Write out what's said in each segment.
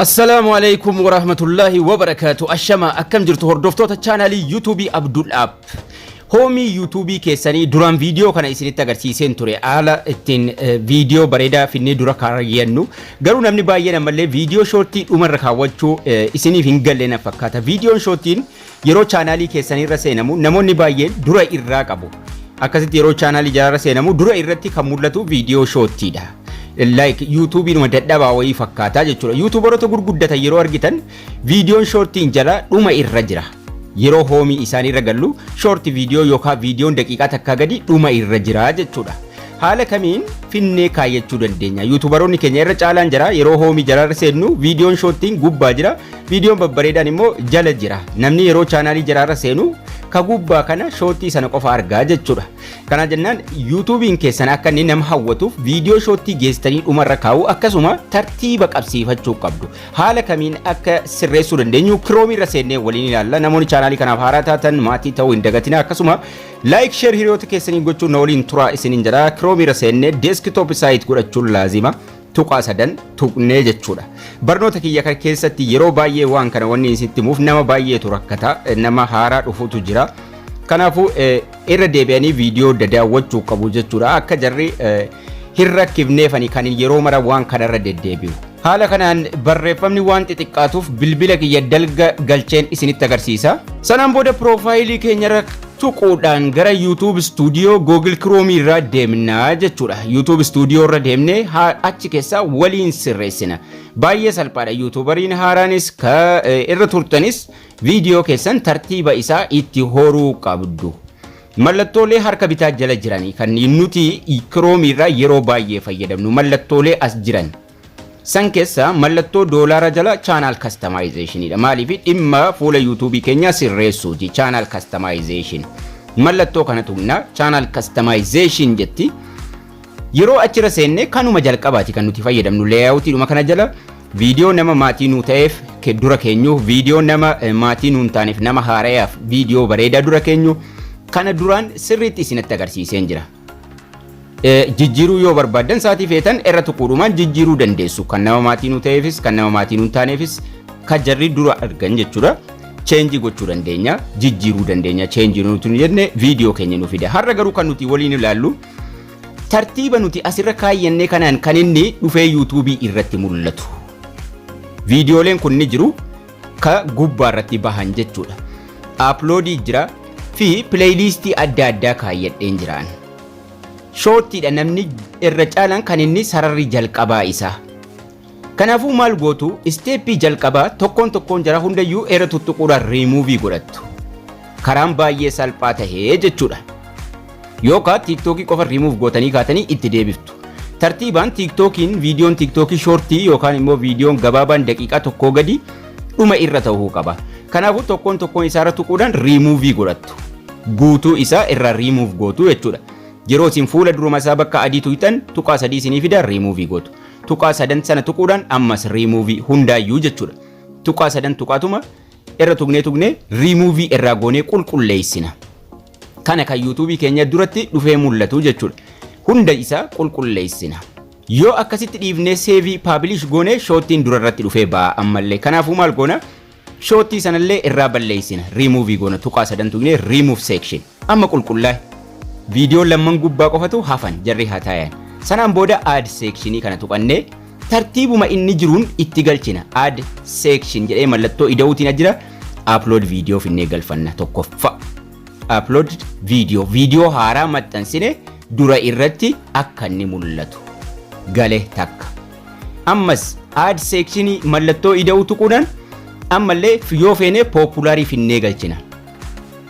Assalaamu alaikum warahmatullaahi wabarakaatu. Ashama, akkam jirtu hordoftoota chaanaalii YouTubeii Abdul App? Homeii YouTubeii keessanii duraan viidiyoo kana isinitti agarsiiseen ture, haala ittiin viidiyoo bareedaa finnee dura kaayyannu. Garuu namni baay'een ammallee viidiyoo shortii dhumarra kaawwachuu isiniif hin galle na fakkaata. Viidiyoon shortiin yeroo chaanaalii keessanirra seenamu namoonni baay'een dura irraa qabu. Akkasitti yeroo chaanaalii jaraarra seenamu dura irratti kan mul'atu viidiyoo shortiidha. Like YouTubeiinuma dadhabaa wayii fakkaataa jechuudha. YouTuberoota gurguddatan yeroo argitan viidiyoon shortiin jala dhuma irra jira. Yeroo homeii isaanii irra gallu short viidiyoo yookaan viidiyoon daqiiqaa takkaa gadi dhuma irra jira jechuudha. Haala kamiin finnee kaayyachuu dandeenya? YouTuberoonni keenya irra caalaan jira, yeroo homeii jalaarra seennu viidiyoon shortiin gubbaa jira. Viidiyoon babbareedaan immoo jala jira. Namni yeroo chaanaalii jaraarra seenu ka gubbaa kana shortii sana qofa argaa jechuudha. Kana jennaan YouTubeiin keessan akka inni nama hawwatuuf viidiyoo shortii geessitanii dhumarra kaa'u, akkasuma tartiiba qabsiifachuu qabdu. Haala kamiin akka sirreessuu dandeenyu Chromeii irra seennee waliin ilaalla. Namoonni chaanaalii kanaaf haaraa taatan maatii ta'uu hin dagatina. Akkasuma like, share hiriyoota keessanii gochuun na waliin turaa isiniin jedha. Chromeii irra seennee desktop site godhachuun laazima. Tuqaa sadan tuqnee jechuudha. Barnoota kiyya kana keessatti yeroo baay'ee waan kana wanni isinitti himuuf nama baay'eetu rakkata, nama haaraa dhufutu jira. Kanaafuu irra deebi'anii viidiyoo dadaawwachuu qabu jechuudha. Akka jarri hin rakkifneefani kan yeroo mara waan kanarra deddeebi'u. Haala kanaan barreeffamni waan xixiqqaatuuf bilbila kiyya dalga galcheen isinitti agarsiisa. Sanaan booda profileii keenyarra tuquudhaan gara YouTube Studio Google Chrome irra deemnaa jechuudha. YouTube Studio irra deemnee achi keessaa waliin sirreessina. Baay'ee salphaadha. YouTuberiin haaraanis ka irra turtanis viidiyoo keessan tartiiba isaa itti horuu qabdu. Mallattoolee harka bitaa jala jiranii kan nuti Chrome irraa yeroo baay'ee fayyadamnu, mallattoolee as jiran. San keessa mallattoo doolaara jala channel customizationiidha. Maaliif? Dhimma fuula YouTubeii keenyaa sirreessuuti, channel customization. Mallattoo kana tuqna, channel customization jetti. Yeroo achirra seenne kanuma jalqabaati kan nuti fayyadamnu, layoutiidhuma kana jala viidiyoo nama maatii nuu ta'eef dura keenyu, viidiyoo nama maatii nuu hin taaneef, nama haarayaaf viidiyoo bareedaa dura keenyu kana duraan sirriitti isinitti agarsiiseen jira. Jijjiiruu yoo barbaaddan sa'aatii feetan irra tuquudhumaan jijjiiruu dandeessu. Kan nama maatii nuu ta'eefis, kan nama maatii nuu hin taaneefis, kan jarri dura argan jechuudha. Change gochuu dandeenya, jijjiiruu dandeenya. Change nuti jenne viidiyoo keenya nu fida. Har'a garuu kan nuti waliin ilaallu tartiiba nuti asirra kaayyannee kanaan kan inni dhufee YouTubeii irratti mul'atu. Viidiyooleen kun ni jiru ka gubbaa irratti bahan jechuudha. Uploadii jira fi playlistii adda addaa kaayyadheen jiraan. Shortiidha namni irra caalaan kan inni sararri jalqabaa isaa. Kanaafuu maal gootu? Stepii jalqabaa tokkoon tokkoon jara hundayyuu irra tuttuquudhaan riimuuvii godhattu. Karaan baay'ee salphaa tahee jechuudha. Yookaan TikTokii qofa riimuuf gootanii kaatanii itti deebiftu. Tartiibaan TikTokiin, viidiyoon TikTokii shortii yookaan immoo viidiyoon gabaabaan daqiiqaa 1 gadi dhuma irra ta'uu qaba. Kanaafuu tokkoon tokkoon isaarra tuquudhaan riimuuvii godhattu. Guutuu isaa irraa riimuuf gootu jechuudha. Yeroo isin fuula duruma isaa bakka adii tuqxan tuqaa sadii isinii fida, riimuuvii gootu. Tuqaa sadan sana tuquudhaan ammas riimuuvii hundaayyuu jechuudha. Tuqaa sadan tuqaatuma irra tuqnee tuqnee riimuuvii irraa goonee qulqulleessina. Kana kan YouTubeii keenya duratti dhufee mul'atu jechuudha. Hunda isaa qulqulleessina. Yoo akkasitti dhiifnee save, publish goonee shortiin dura irratti dhufee ba'a ammallee. Kanaafuu maal goona? Shortii sanallee irraa balleessina. Riimuuvii goona, tuqaa sadan tuqnee riimuuf seekshin. Amma qulqullaa'e. Viidiyoo lamman gubbaa qofatu hafan, jarri haa taayan. Sanaan booda add sectionii kana tuqannee tartiibuma inni jiruun itti galchina. Add section jedhee mallattoo ida'uutiin jira. Upload viidiyoo finnee galfanna tokkoffaa. Upload viidiyoo, viidiyoo haaraa maxxansine dura irratti akka inni mul'atu. Gale takka. Ammas add sectionii mallattoo ida'uu tuquudhaan ammallee yoo feene popularii finnee galchina.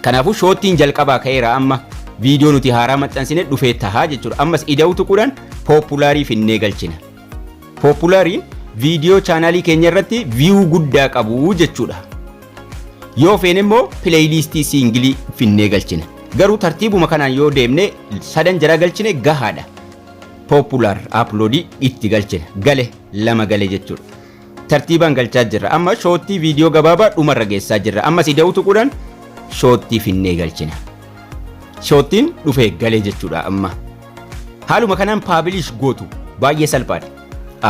Kanaafuu shortiin jalqabaa ka'eera, amma viidiyoo nuti haaraa maxxansine dhufee tahaa jechuudha. Ammas ida'uu tuquudhaan popularii finnee galchina. Populariin viidiyoo chaanaalii keenya irratti view guddaa qabu jechuudha. Yoo feene immoo playlistii singleii finnee galchina. Garuu tartiibuma kanaan yoo deemne sadan jara galchine gahaadha. Popular uploadii itti galchina. Gale lama gale jechuudha. Tartiibaan galchaa jirra. Amma shortii viidiyoo gabaabaa dhumarra geessaa jirra. Ammas ida'uu tuquudhaan shortii finnee galchina. Shortiin dhufee galee jechuudha amma. Haaluma kanaan publish gootu, baay'ee salphaadha.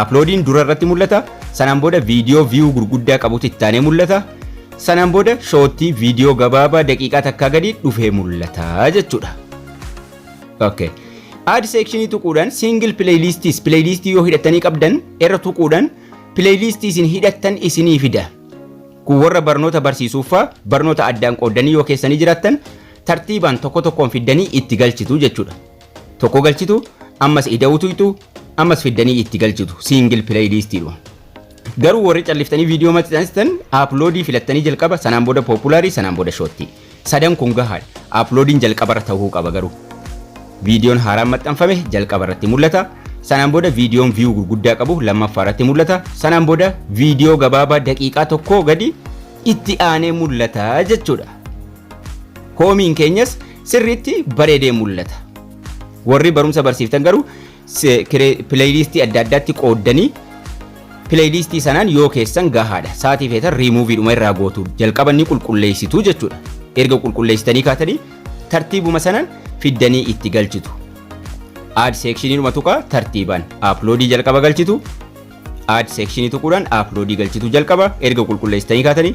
Uploadiin dura irratti mul'ata. Sanaan booda viidiyoo view gurguddaa qabutu itti aanee mul'ata. Sanaan booda shortii, viidiyoo gabaabaa daqiiqaa takkaa gadi dhufee mul'ata jechuudha. Okay. Add sectionii tuquudhaan single playlists, playlistii yoo hidhattanii qabdan irra tuquudhaan playlistii isin hidhattan isinii fida. Kun warra barnoota barsiisuuffaa, barnoota addaan qooddanii yoo keessanii jiraattan, tartiibaan tokko tokkoon fiddanii itti galchitu jechuudha. Tokko galchitu, ammas ida'utuitu, ammas fiddanii itti galchitu single playlistiidhuma. Garuu warri calliftanii viidiyoo maxxansitan, uploadii filattanii jalqaba, sanaan booda popularii, sanaan booda shortii. Sadan kun gahaadha. Uploadiin jalqabarra ta'uu qaba garuu. Viidiyoon haaraan maxxanfame jalqaba irratti mul'ata. Sanaan booda viidiyoon view gurguddaa qabu lammaffaa irratti mul'ata. Sanaan booda viidiyoo gabaabaa daqiiqaa 1 gadi itti aanee mul'ata jechuudha. Homeiin keenyas sirriitti bareedee mul'ata. Warri barumsa barsiiftan garuu playlistii adda addaatti qooddanii playlistii sanaan yoo keessan gahaadha. Sa'aatii feetan riimuuviidhuma irraa gootu, jalqaba ni qulqulleessitu jechuudha. Erga qulqulleessitanii kaatanii tartiibuma sanaan fiddanii itti galchitu. Add sectioniidhuma tuqaa, tartiibaan uploadii jalqaba galchitu. Add sectionii tuquudhaan uploadii galchitu jalqaba. Erga qulqulleessitanii kaatanii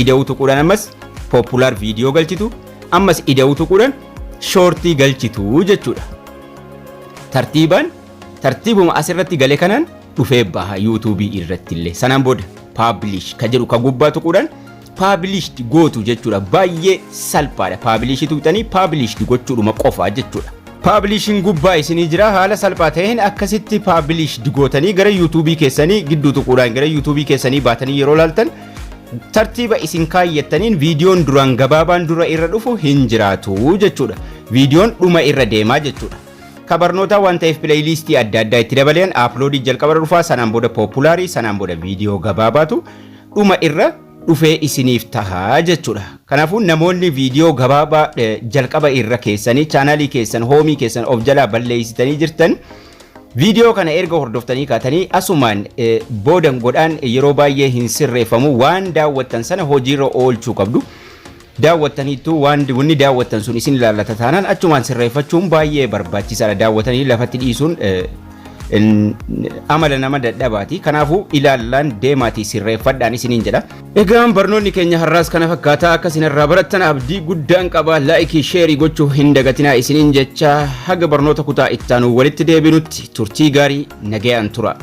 ida'uu tuquudhaan ammas popular viidiyoo galchitu, ammas ida'uu tuquudhaan shortii galchitu jechuudha. Tartiibaan tartiibuma asirratti gale kanaan dhufee baha YouTubeii irratti illee. Sanaan booda publish ka jedhu ka gubbaa tuquudhaan published gootu jechuudha. Baay'ee salphaadha. Publishii tuqxanii published gochuudhuma qofa jechuudha. Publishiin gubbaa isinii jira. Haala salphaa ta'een akkasitti published gootanii gara YouTubeii keessanii gidduu tuquudhaan gara YouTubeii keessanii baatanii yeroo laaltan, tartiiba isin kaayyattaniin viidiyoon duraan gabaabaan dura irra dhufu hin jiraatu jechuudha. Viidiyoon dhuma irra deemaa jechuudha. Ka barnootaa waan ta'eef playlistii adda addaa itti dabaleen uploadii jalqaba dhufaa, sanaan booda popularii, sanaan booda viidiyoo gabaabaatu dhuma irra dhufee isiniif tahaa jechuudha. Kanaafuu namoonni viidiyoo gabaabaa jalqaba irra keessanii chaanaalii keessan, homeii keessan of jalaa balleessitanii jirtan, viidiyoo kana erga hordoftanii kaatanii asumaan boodan godhaan yeroo baay'ee hin sirreeffamu. Waan daawwattan sana hojiirra oolchuu qabdu. Daawwattaniittu, waan wanni daawwattan sun isin ilaallata taanaan, achumaan sirreeffachuun baay'ee barbaachisaadha. Daawwatanii lafatti dhiisuun amala nama dadhabaati. Kanaafuu ilaallaan deemaatii sirreeffadhaan isiniin jedha. Egaan barnoonni keenya har'aas kana fakkaataa. Akka isin irraa barattan abdii guddaan qaba. Likeii, shareii gochuu hin dagatinaa isiniin jecha, haga barnoota kutaa ittaanu walitti deebinutti turtii gaarii, nagayaan tura.